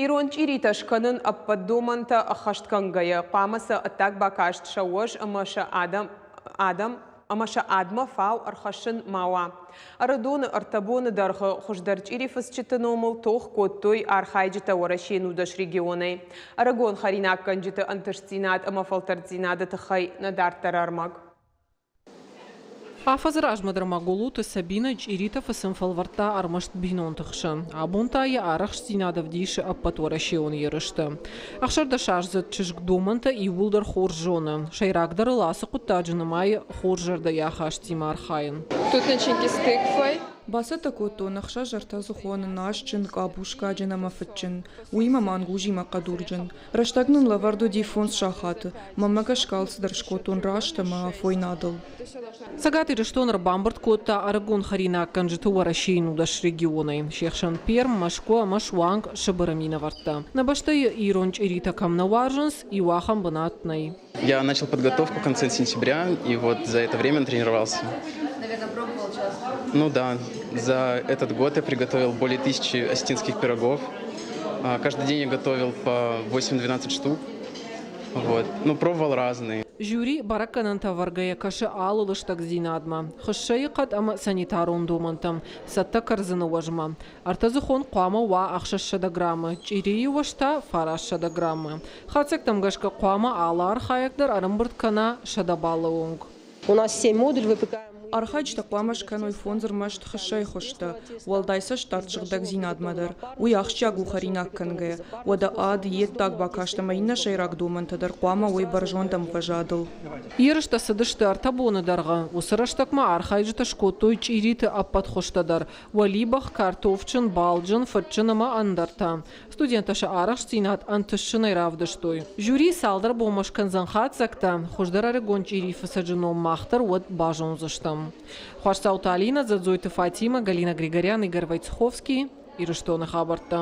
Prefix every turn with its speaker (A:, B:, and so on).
A: Ирон чъиритӕ скӕнын ӕппӕт домӕнтӕ ӕххӕст кӕнгӕйӕ, хъуамӕ сӕ ӕддаг бакаст, сӕ уӕз ӕмӕ сӕ адӕм ӕмӕ сӕ адмӕ фау ӕрхӕссын ма уа. Ӕрыдоны ӕртӕ боны дӕргъы хуыздӕр чъирифыцджыты номыл тох кодтой архайджытӕ Уӕрӕсейы 19 регионӕй. Ӕрыгон хӕринаггӕнджыты ӕнтыстдзинад ӕмӕ фӕлтӕрддзинады тыххӕй нӕ дарддӕры ӕрмӕг.
B: Афӕдзы размӕ дӕр ма Голоты Сабинӕ чъиритӕ фыцын фӕлвӕрдта ӕрмӕст бинонты хсӕн. Абон та йӕ арӕхстдзинад ӕвдисы ӕппӕтуӕрӕсеон ерысты. Ӕхсӕрдӕсаздзыд чызг домӕнтӕ иууылдӕр хорз зоны. Сӕйрагдӕр ыл ацы хъуыддаджы нымайы хорз зӕрдӕйы ахастимӕ архайын.
C: Тут начинки с тыквой.
D: Бацӕттӕ кодтон ӕхсӕз ӕртӕдзыхоны насджын, къабускаджын ӕмӕ фыдджын, уыимӕ мангузимӕ хъӕдурджын. Рӕстӕг нын лӕвӕрд уыди фондз сахаты. Мӕнмӕ гӕсгӕ алцыдӕр скодтон раст ӕмӕ афойнадыл.
B: Цӕгат Ирыстон ӕрбамбырд кодта ӕрыгон хӕринаггӕнджыты Уӕрӕсейы 19 регионӕй. Се хсӕн Пермь, Мӕскуы ӕмӕ суанг Сыбыры минӕвӕрттӕ. Нӕ бӕстӕйы ирон чъиритӕ кӕм нӕ уарзынц, иу ахӕм бынат нӕй.
E: Я начал подготовку в конце сентября, и вот за это время тренировался.
C: Наверное, пробовал часто?
E: Ну да, за этот год я приготовил более 1000 осетинских пирогов. Каждый день я готовил по 8-12 штук. Вот. Ну, пробовал разные.
B: Жюри бӕрӕггӕнӕнтӕ ӕвӕргӕйӕ кӕсы алы лыстӕгдзинадмӕ, хыссӕйы хъӕд ӕмӕ санитарон домӕнтӕм, цӕттӕ кӕрдзыны уӕзмӕ. Ӕртӕдзыхон хъуамӕ уа 600 граммы, чъирийы уӕз та 900 граммы. Хатдзӕгтӕм гӕсгӕ хъуамӕ алы архайӕг дӕр ӕрӕмбырд кӕна 100 баллы онг.
F: У нас семь модуль выпекаем.
D: Архайджытӕ хъуамӕ скӕной фондз ӕрмӕст хыссӕйы хуызтӕ, уӕлдай цӕстдард сыгъдӕгдзинадмӕ дӕр. Уый ахсджиаг у хӕринаг кӕнгӕйӕ. Уӕдӕ ад, йе ддаг бакаст ӕмӕ иннӕ сӕйраг домӕнтӕ дӕр хъуамӕ уой бӕрзонд ӕмвӕзадыл.
B: Ерыстӕ цыдысты ӕртӕ боны дӕргъы. Уыцы рӕстӕгмӕ архайджытӕ скодтой чъириты ӕппӕт хуызтӕ дӕр: уӕлибӕх, картофджын, балджын, фыдджын ӕмӕ ӕндӕртӕ. Студенттӕ сӕ арӕхстдзинад ӕнтыстджынӕй равдыстой. Жюри цалдӕр бонмӕ скӕндзӕн хатдзӕгтӕ, хуыздӕр ӕрыгон чъирифыцӕджы ном мах дӕр уӕд базондзыстӕм. Хуасдзауты Алинӕ, Дзӕдзойты Фатимӕ, Галина Григорян, Игорь Войцеховский, Ирыстоны хабӕрттӕ.